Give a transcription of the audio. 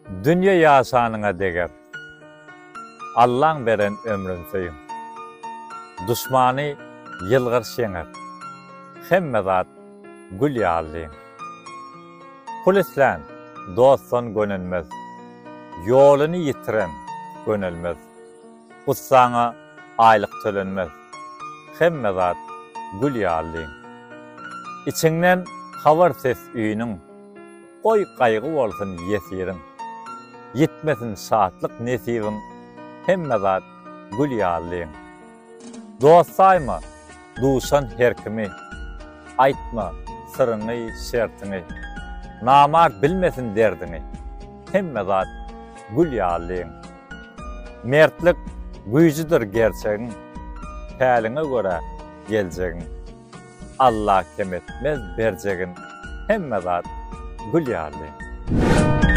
Dünýe ýaşanyňa deger. Allaň beren ömrün söýüň. Duşmany ýylgyryş ýeňer. Hemme zat gül ýaly. Pul islän dostdan gönenmez. Ýoluny ýitiren gönelmez. Gussaňa aýlyk tölenmez. Hemme zat gül ýaly. Içiňden habar ses-üýnüň. Goý gaýgy bolsun ýesiriň. Ýitmesin şatlyk nesibiň, Hemme zat gül ýalyň. Dost saýma duşan her kimi, Aýtma syryňy, şertiňi. Namart bilmesin derdiňi, Hemme zat gül ýalyň. Mertlik güýjüdir gerçegiň, Päliňe görä geljegiň. Alla kem etmez berjegin hemme zat gül ýaly.